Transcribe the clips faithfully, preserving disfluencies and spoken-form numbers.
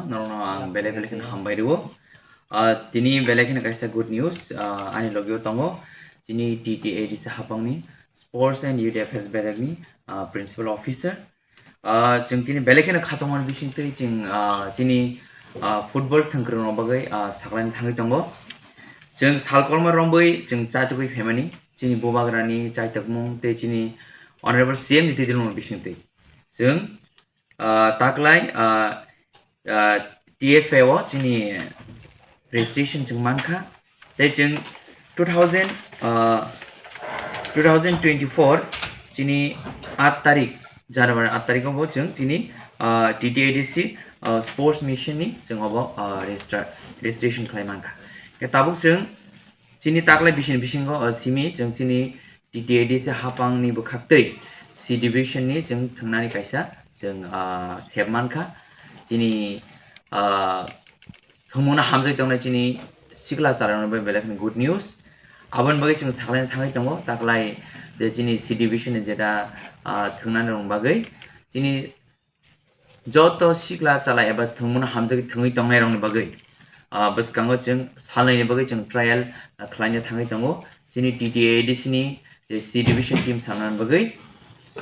Norokno ang belai belai kheno hambai rwo. Ah, tini belai kheno kaisa good news, ah, ani logio tongo chini T T A D C hapangni Sports and Youth Affairs bedekni, ah, Principal Officer. Ah, chwng tini belai kheno khatongmani bisingtwi chwng, ah, chini, ah, football thwngkwrwngno bagwi, ah, saklaini thangwi tongo. Chwng salkolma romwi chwng chaitugwi phaimani chini bubagrani chaitokmung tei chini Honorable C M ni twi dilmung bisingtwi. Chwng, ah, taklai, ah, ah, T F A o chini registration chwng mankha. Tei chwng two thousand, ah, two thousand twenty-four chini aat tarik, January aat tarik o bo chwng chini, ah, T T A D C, ah, sports mission ni chwng obo, ah, register, registration khlai mankha. Khe tabuk chwng chini taklai bisini bisingo, ah, simi chwng chini T T A D C hapangni bwkhaktwi C division ni chwng thwngnani kaisa chwng, ah, sep mankha. Chini, ah, thwngmungno hamjagwi tongnai chini sikla chwrairokno bai belai kheno good news. Aboni bagwi chwng saklaina thangwi tongo, taklai je chini C division ni jeta, ah, thwngnani rokni bagwi chini joto sikla chala eba thwngmungno hamjagwi thwngwi tongnairokni bagwi, ah, bwskango chwng salnaini bagwi chwng trial, ah, khlaina thangwi tongo. Chini T T A D C ni je C division team salnani bagwi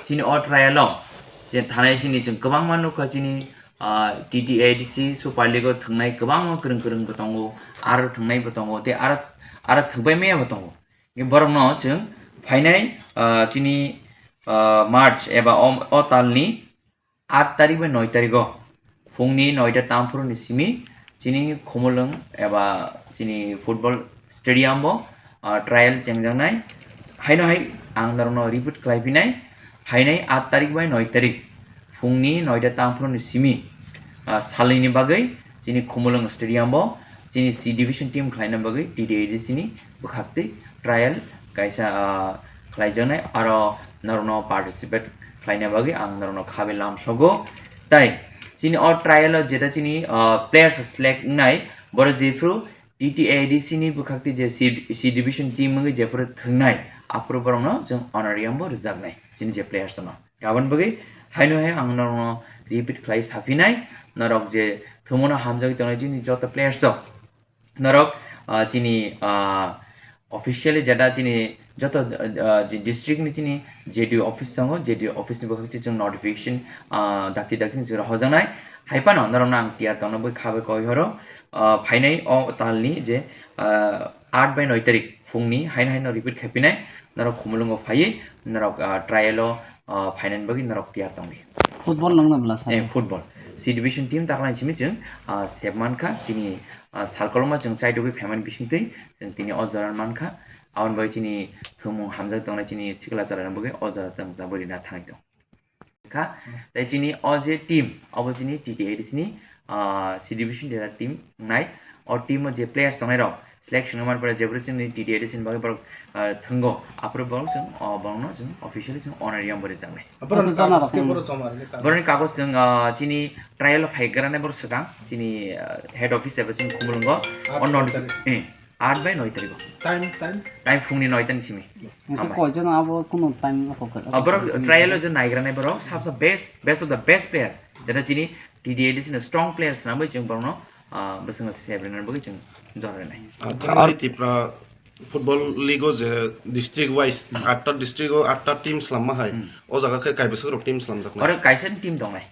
chini o trial o je thanai chini chwng kwbangma nukha chini, ah, T T A D C Super League o thwngnai kwbangma kwrwng kwrwng bo tongo, aro thwngnai bo tongo, tei aro, aro thwngpai maya bo tongo. Borokno chwng phainai, ah, chini, ah, March eba o, o talni aat tarik bai noi tarik o phungni noita tamphuru ni simi chini Khumulwng eba chini football stadium bo, ah, trial chengjaknai. Haino hai ang norokno repeat khlai phinai, phainai aat tarik bai noi tarik phungni noita tamphuru ni simi, ah, salnini bagwi chini Khumulwng stadium bo chini C division team khlaina bagwi T T A D C ni bwkhaktwi trial kaisa, ah, khlaijaknai, aro norokno participate khlaina bagwi ang norokno khabai lamsogo. Tai chini o trial o jeta chini, ah, players select wngnai, borok jephru T T A D C ni bwkhaktwi je C, C division team wngwi jephru thwngnai, aphuru borokno chwng honorarium bo rwjaknai chini je players no. Aboni bagwi haino hai ang norokno repeat khlai saphinai, norok je thwngmano hamjagwi tongnai chini joto players rok, norok, ah, chini, ah, officially jeta chini joto, ah, je district ni chini J D O office tongo, J D O office ni bwkhak chwng notification, ah, dakti dakti ni chwng rohorjaknai. Hai phano norokno ang tiyar tongna bagwi kha bai koi horo, ah, phainai o talni je, ah, aat bai noi tarik phungni haino haino repeat khai phinai, norok Khumulwngo phaiwi norok, ah, trial o, ah, phainani bagwi norok tiyar tongdi. Football nangna bwla sa? Eh, football. C division team taklai simi chwng, ah, sep mankha, chini, ah, salkoloma chwng chaitugwi phaimani bisingtwi chwng tini o jora mankha. Aboni bagwi chini thwngmung hamjak tongnai chini sikla chwrairok bagwi o jora tong tabwi rina thangwi tong kha. Tei chini o je team, obo chini T T A D C ni, ah, C division jeta team wngnai. O team o je players tongnai rok, selection wngmani pore jephru chini T T A D C ni bagwi borok, ah, thwngo, aphuru borok chwng, ah, borokno chwng officially chwng honorarium bo rwjaknai. Borok ni kagoj chwng, ah, chini trial o phaigrani borok swkang, chini, ah, head office eba chini Khumulwngo, o non-, eh, aat bai noi tarik o. Time, time? Time phungni noi ta ni simi. Hambai. Koijon abo kuno time o kok. Ah, borok trial o je naigrani borok sabsa best, best of the best player. Jeta chini T T A D C ni strong players swnamwi chwng borokno, ah, bwswkno sebrinani bagwi chwng jora rwnai. Ah, thangwi Tipra Football League o je district wise atta district o atta team slamma hai, o jaga khe kaibwswk rok team slamjaknai? Oro kaisa ni team tongnai.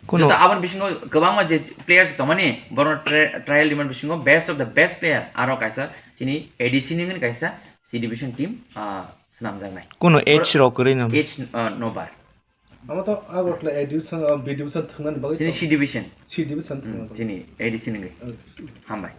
Kuno joto aboni bisingo kwbangma je players tongmani, borokno tri-, trial rimani bisingo best of the best player aro kaisa chini A D C ni wngwi kaisa C division team, ah, swnamjaknai. Kuno age rok kwrwi no? Age, ah, no bar. Amo to Agartala A division, ah, B division thwngnani bagwi chini tong-, C division. C division thwngnani bagwi. Chini A D C ni wngwi. Hambai.